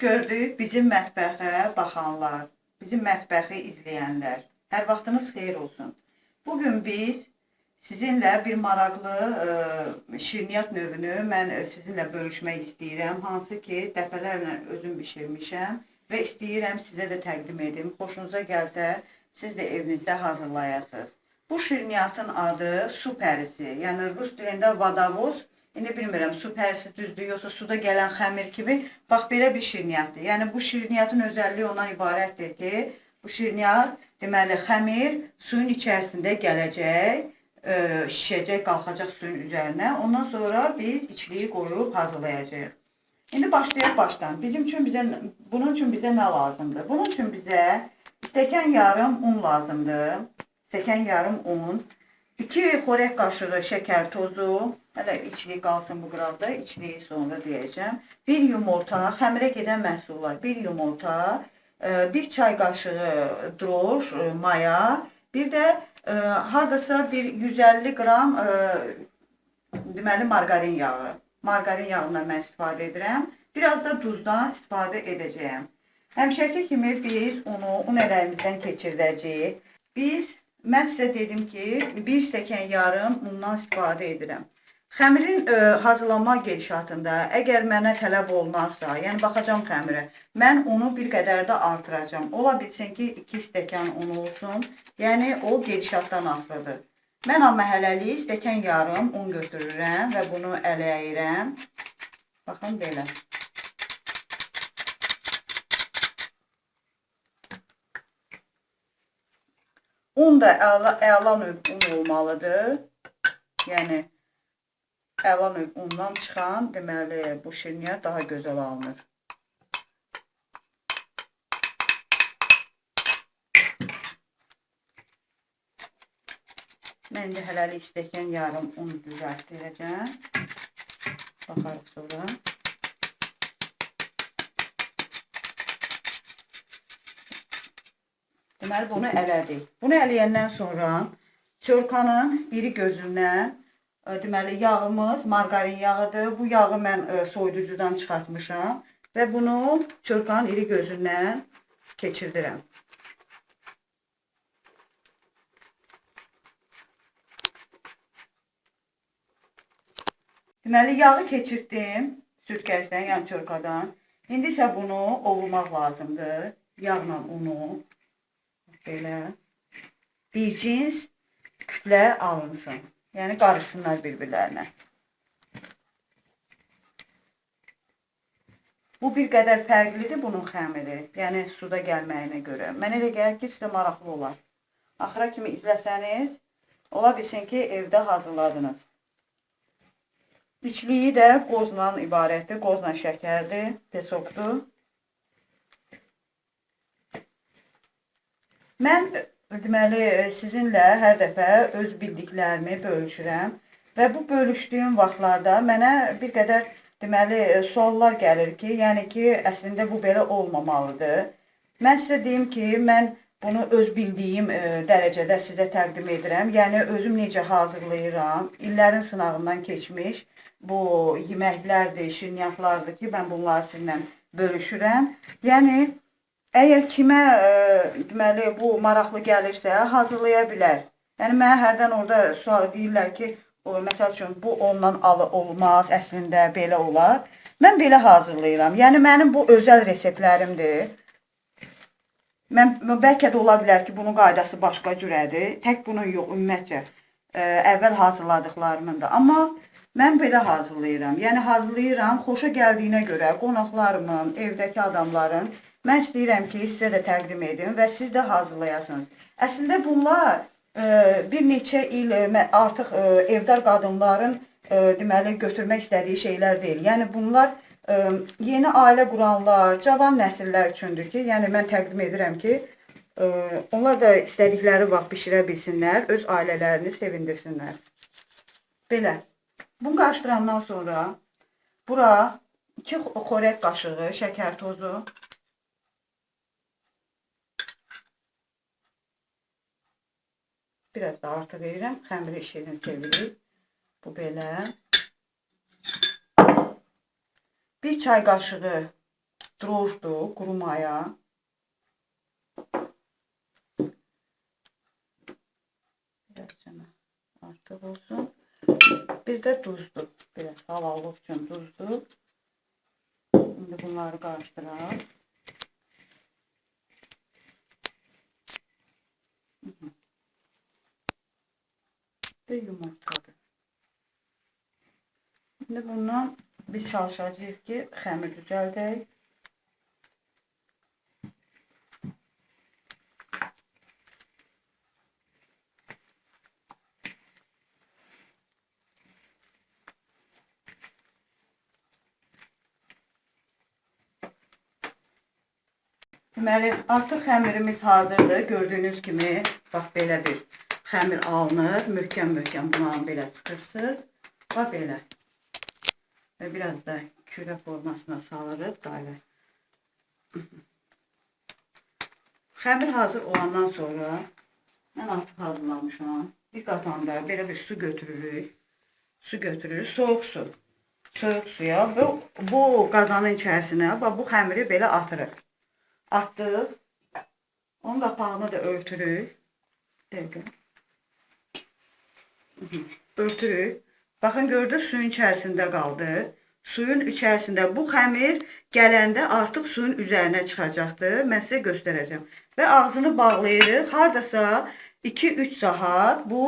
Gördük bizim mətbəxə baxanlar, bizim mətbəxi izləyənlər. Hər vaxtınız xeyir olsun. Bugün biz sizinlə bir maraqlı şirniyyat növünü mən sizinlə bölüşmək istəyirəm. Hansı ki, dəfələrlə özüm bişirmişəm və istəyirəm sizə də təqdim edim. Xoşunuza gəlsə, siz də evinizdə hazırlayasınız. Bu şirniyyatın adı su pərisi, yəni rus dilində vadavoz. İndi bilmirəm, su pərisi düzdür, yoxsa suda gələn xəmir kimi. Bax, belə bir şirniyyatdır. Yəni, bu şirniyyatın özəlliyi ondan ibarətdir ki, bu şirniyyat, deməli, xəmir suyun içərisində gələcək, şişəcək, qalxacaq suyun üzərinə. Ondan sonra biz içliyi qoyub hazırlayacağıq. İndi başlayaq başdan. Bunun üçün bizə nə lazımdır? Bunun üçün bizə stəkan yarım un lazımdır. Stəkan yarım un, 2 xörək qaşığı şəkər tozu, hələ içliyi qalsın bu qıraqda, içliyi sonra deyəcəm. 1 yumurta, xəmirə gedən məhsullar, 1 yumurta, 1 çay qaşığı droş, maya, bir də hardasa bir 150 qram deməli marqarin yağı. Marqarin yağından mən istifadə edirəm. Biraz da duzdan istifadə edəcəyəm. Həmişəki kimi biz unu un ələyimizdən keçirdəcəyik. Mən sizə dedim ki, 1 stəkan yarım undan istifadə edirəm. Xəmirin hazırlanma gedişatında əgər mənə tələb olunarsa, yəni baxacam xəmirə, mən unu bir qədər də artıracam. Ola bilsin ki, 2 stəkan un olsun, yəni o gedişatdan asılıdır. Mən amma hələlik stəkan yarım un götürürəm və bunu ələyirəm. Baxın belə. Un da əla növ un olmalıdır. Yəni, əla növ undan çıxan, deməli, bu şirniyyat daha gözəl alınır. Mən indi hələlik stəkan yarım un düzəltdirəcəm. Baxarıq sonra. Deməli, bunu ələdik. Bunu ələyəndən sonra çörkanın iri gözündən, deməli, yağımız marqarin yağıdır. Bu yağı mən soyuducudan çıxartmışam və bunu çörkanın iri gözündən keçirdirəm. Deməli, yağı keçirtdim sürtkəcdən, yəni çörkadan. İndi isə bunu ovurmaq lazımdır. Yağla unu. Belə bir cins kütlə alınsın. Yəni qarışsınlar bir-birlərinə. Bu bir qədər fərqlidir bunun xəmiri. Yəni suda gəlməyinə görə. Mənə elə gəlir ki, sizə maraqlı olar. Axıra kimi izləsəniz, ola bilsin ki, evdə hazırladınız. İçliyi də qozla ibarətdir. Qozla şəkərdir, pesokdur. Mən deməli, sizinlə hər dəfə öz bildiklərimi bölüşürəm və bu bölüşdüyüm vaxtlarda mənə bir qədər deməli, suallar gəlir ki, yəni ki, əslində bu belə olmamalıdır. Mən sizə deyim ki, mən bunu öz bildiyim dərəcədə sizə təqdim edirəm. Yəni, özüm necə hazırlayıram, illərin sınağından keçmiş bu yeməklərdir, şirniyyatlardır ki, mən bunları sizinlə bölüşürəm. Yəni, əgər kimə deməli, bu maraqlı gəlirsə, hazırlaya bilər. Yəni, mənə hərdən orada sual deyirlər ki, məsəl üçün, bu ondan olmaz, əslində belə olar. Mən belə hazırlayıram. Yəni, mənim bu özəl reseptlərimdir. Mən, bəlkə də ola bilər ki, bunun qaydası başqa cürədir. Tək bunun yox, ümumiyyətcə, əvvəl hazırladıqlarımın da. Amma mən belə hazırlayıram. Yəni, hazırlayıram, xoşa gəldiyinə görə qonaqlarımın, evdəki adamların, mən istəyirəm ki, sizə də təqdim edim və siz də hazırlayasınız. Əslində bunlar bir neçə il artıq evdar qadınların deməli, götürmək istədiyi şeylər deyil. Yəni, bunlar yeni ailə quranlar, cavan nəsillər üçündür ki, yəni mən təqdim edirəm ki, onlar da istədikləri vaxt bişirə bilsinlər, öz ailələrini sevindirsinlər. Belə. Bunu qarışdırandan sonra bura 2 xörək qaşığı şəkər tozu, biraz da artıq verirəm. Xəmiri şirin sevirik. Bu belə. 1 çay qaşığı Drojdur, quru maya. Biraz cana artıq olsun. Bir də duzdur. Biraz halallıq üçün duzdur. İndi bunları qarışdıraq. Və yumurtadır. İndi bundan biz çalışacağıq ki, xəmir düzəldək. Deməli, artıq xəmirimiz hazırdır. Gördüyünüz kimi, bax belə bir xəmir alınır. Möhkəm-möhkəm bunu belə sıxırsınız. Bax belə. Və biraz da kürə formasına salırıq. Dairə. Xəmir hazır olandan sonra mən artıq hazırlamışam. Bir qazanda belə bir su götürürük. Su götürürük. Soyuq su. Soyuq suya bu qazanın içərisinə bax bu xəmiri belə atırıq. Atdıq. Onun qapağını da örtürük. Dəqiqə. Örtürük. Baxın, gördünüz, suyun içərisində qaldı. Suyun içərisində bu xəmir gələndə artıq suyun üzərinə çıxacaqdır. Mən sizə göstərəcəm. Və ağzını bağlayırıq. Hardasa 2-3 saat bu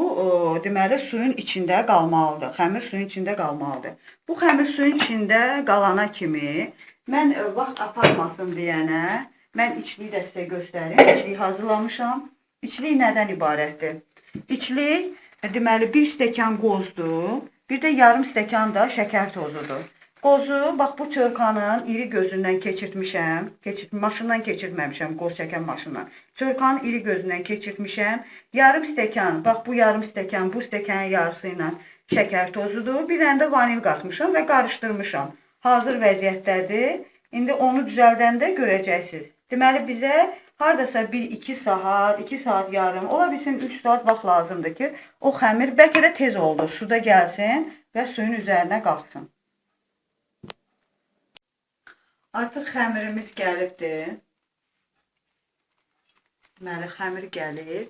deməli suyun içində qalmalıdır. Xəmir suyun içində qalmalıdır. Bu xəmir suyun içində qalana kimi mən vaxt aparmasın deyənə mən içliyi də sizə göstərim. İçliyi hazırlamışam. İçlik nədən ibarətdir? İçlik deməli 1 stəkan qozdur, bir də yarım stəkan da şəkər tozudur. Qozu bax bu çörkanın iri gözündən keçirtmişəm. Maşından keçirtməmişəm, qoz çəkən maşından. Çörkanın iri gözündən keçirtmişəm. Yarım stəkan, bax bu yarım stəkan, bu stəkanın yarısı ilə şəkər tozudur. Bir dənə də vanil qatmışam və qarışdırmışam. Hazır vəziyyətdədir. İndi onu düzəldəndə görəcəksiniz. Deməli bizə hardasa 1-2 saat, 2 saat yarım, ola bilsin 3 saat vaxt lazımdır ki, o xəmir bəlkə də tez oldu, suda gəlsin və suyun üzərinə qalxsın. Artıq xəmirimiz gəlibdir. Deməli, xəmir gəlir.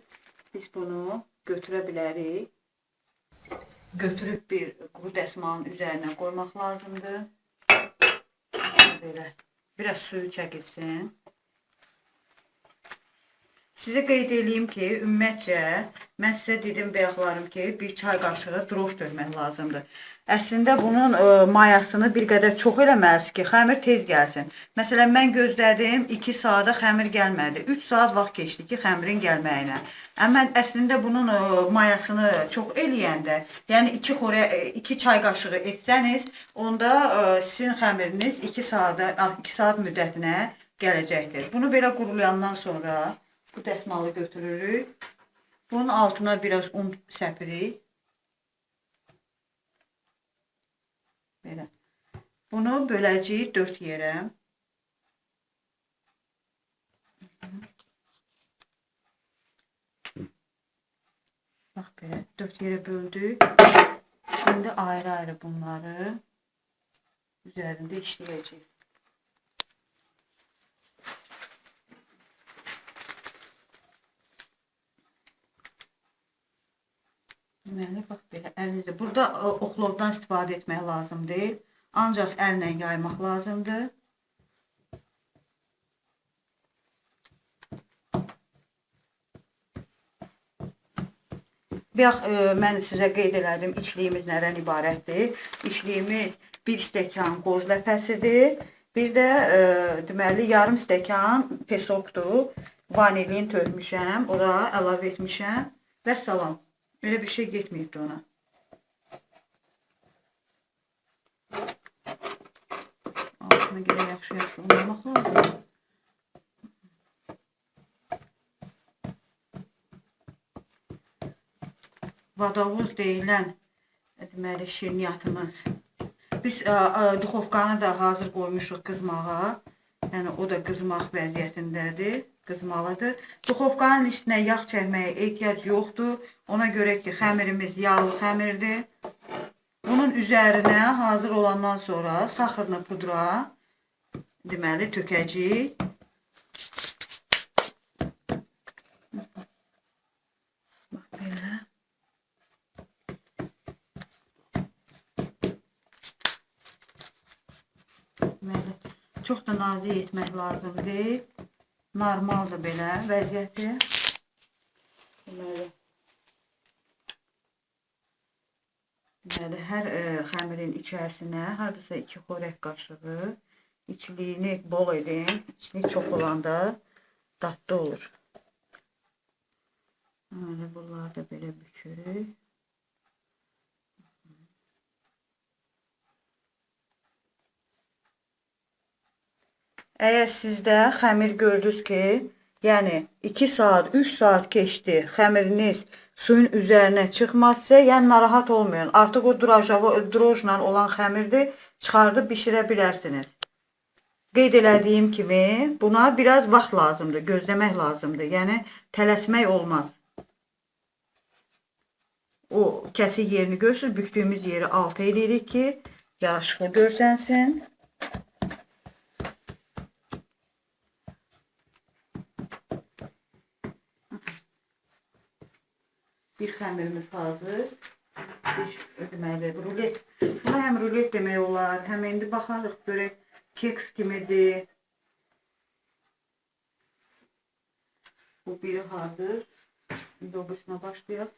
Biz bunu götürə bilərik. Götürüb bir quru dəsmalın üzərinə qoymaq lazımdır. Belə, biraz suyu çəkilsin. Sizə qeyd eləyim ki, ümumiyyətcə, mən sizə dedim bayaqlarım ki, bir çay qaşığı droş tökmək lazımdır. Əslində, bunun mayasını bir qədər çox eləməlisiniz ki, xəmir tez gəlsin. Məsələn, mən gözlədim, 2 saata xəmir gəlmədi. 3 saat vaxt keçdi ki, xəmirin gəlməyinə. Amma əslində bunun mayasını çox eləyəndə, yəni 2 çay qaşığı etsəniz, onda sizin xəmiriniz 2 saat müddətinə gələcəkdir. Bunu belə qurulayandan sonra bu dəsmalı götürürük. Bunun altına biraz un səpirik. Belə. Bunu böləcəyik 4 yerə. Bax belə 4 yerə böldük. Şimdi ayrı-ayrı bunları üzərində işləyəcəyik. Deməli, bax belə əlinizdə. Burada oxlovdan istifadə etmək lazım deyil. Ancaq əllə yaymaq lazımdır. Bayaq mən sizə qeyd elədim, içliyimiz nədən ibarətdir? İçliyimiz 1 stəkan qoz ləpəsidir. Bir də deməli, yarım stəkan pesokdur. Vanilin tökmüşəm, ora əlavə etmişəm və salam. Elə bir şey getməyibdi ona. Altına görə yaxşı-yaxşı unlamaq lazımdır. Vadavuz deyilən deməli, şirniyyatımız. Biz duxovkanı da hazır qoymuşuq qızmağa. Yəni, o da qızmaq vəziyyətindədir, qızmalıdır. Duxovkanın üstünə yağ çəkməyə ehtiyac yoxdur. Ona görə ki, xəmirimiz yağlı xəmirdir. Bunun üzərinə hazır olandan sonra saxırlı pudra deməli tökəcəyik. Bax belə. Deməli, çox da nazik etmək lazım deyil. Normaldır belə vəziyyəti. Deməli, hər xəmirin içərisinə hardasa 2 xörək qaşığı içliyini bol edin. İçliyi çox olanda dadlı olur. Deməli, bunları da belə bükürük. Əgər sizdə xəmir gördünüz ki, yəni 2 saat, 3 saat keçdi, xəmiriniz suyun üzərinə çıxmazsa, yəni narahat olmayın. Artıq o drojla olan xəmirdir, çıxardıb bişirə bilərsiniz. Qeyd elədiyim kimi, buna biraz vaxt lazımdır, gözləmək lazımdır. Yəni tələsmək olmaz. O kəsik yerini görürsünüz, bükdüyümüz yeri altı eləyirik ki, yaraşıqlı görsənsin. Bir xəmirimiz hazır. Bir, deməli, rulet. Buna həm rulet demək olar, həm indi baxarıq görək keks kimidir. Bu biri hazır. İndi o birisinə başlayaq.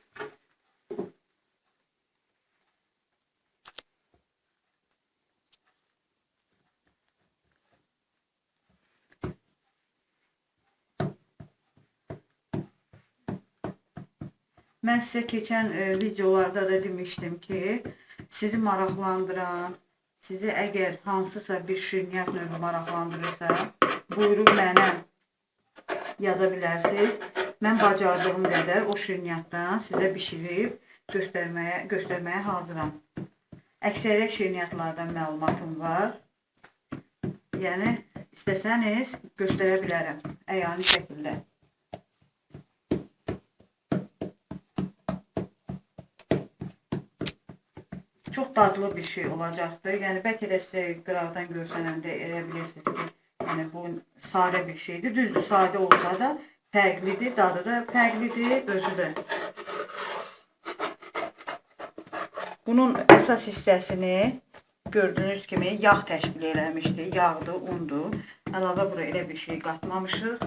Mən sizə keçən videolarda da demişdim ki, sizi maraqlandıran, sizi əgər hansısa bir şirniyyat növü maraqlandırırsa, buyurub mənə yaza bilərsiniz. Mən bacardığım qədər o şirniyyatdan sizə bişirib göstərməyə hazıram. Əksəriyyət şirniyyatlardan məlumatım var. Yəni, istəsəniz göstərə bilərəm əyani şəkildə. Çox dadlı bir şey olacaqdır. Yəni, bəlkə də sizə qıraqdan görsənəndə elə bilirsiniz ki, yəni, bu sadə bir şeydir. Düzdür, sadə olsa da fərqlidir, dadı da fərqlidir, özü də. Bunun əsas hissəsini gördüyünüz kimi yağ təşkil eləmişdi. Yağdır, undur. Əlavə bura elə bir şey qatmamışıq.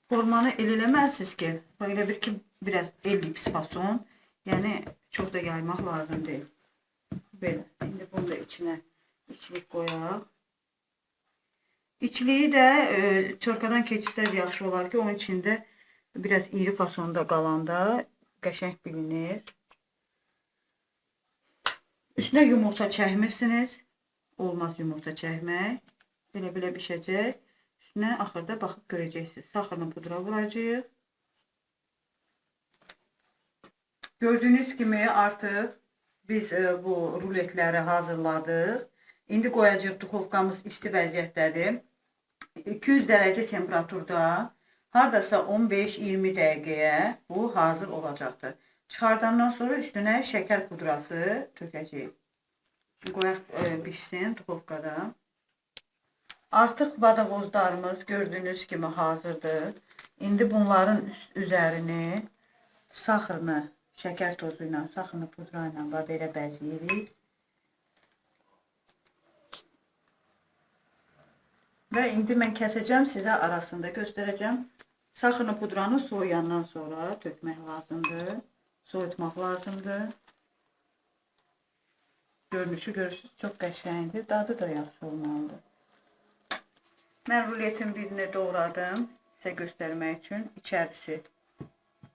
Formanı elə eləməlisiniz ki, elə bir ki, biraz ellips fason. Yəni, çox da yaymaq lazım deyil. Belə. İndi bunu da içinə içlik qoyaq. İçliyi də çörkadan keçirsəz yaxşı olar ki, onun içində biraz iri fasonda qalanda qəşəng bilinir. Üstünə yumurta çəkmirsiniz. Olmaz yumurta çəkmək. Belə-belə bişəcək. Üstünə axırda baxıb görəcəksiniz. Saxırını pudra vuracağıq. Gördüyünüz kimi artıq biz bu ruletləri hazırladıq. İndi qoyacağıq, duxovkamız isti vəziyyətdədir. 200 dərəcə temperaturda hardasa 15-20 dəqiqəyə bu hazır olacaqdır. Çıxardandan sonra üstünə şəkər pudrası tökəcəyik. Qoyaq bişsin duxovkada. Artıq badavozlarımız gördüyünüz kimi hazırdır. İndi bunların üzərini saxırını şəkər tozu ilə, saxırını pudra ilə və belə bəzəyirik. Və indi mən kəsəcəm, sizə arasında göstərəcəm. Saxırını pudranı soğuyandan sonra tökmək lazımdır. Soyutmaq lazımdır. Görünüşü görürsünüz, çox qəşəngdir. Dadı da yaxşı olmalıdır. Mən ruletin birini doğradım sizə göstərmək üçün. İçərisi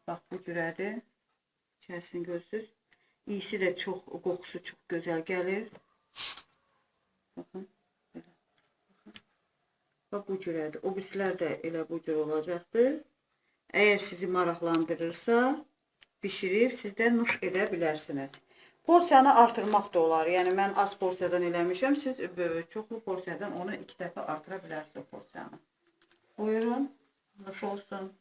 bax bu cürədir. İçərisini görürsünüz. İyisi də çox, qoxusu çox gözəl gəlir. Baxın, belə. Baxın. Bax bu cürədir. O birisilər də elə bu cür olacaqdır. Əgər sizi maraqlandırırsa, bişirib siz də nuş edə bilərsiniz. Porsiyanı artırmaq da olar. Yəni mən az porsiyadan eləmişəm. Siz çoxlu porsiyadan onu 2 dəfə artıra bilərsiniz o porsiyanı. Buyurun, nuş olsun.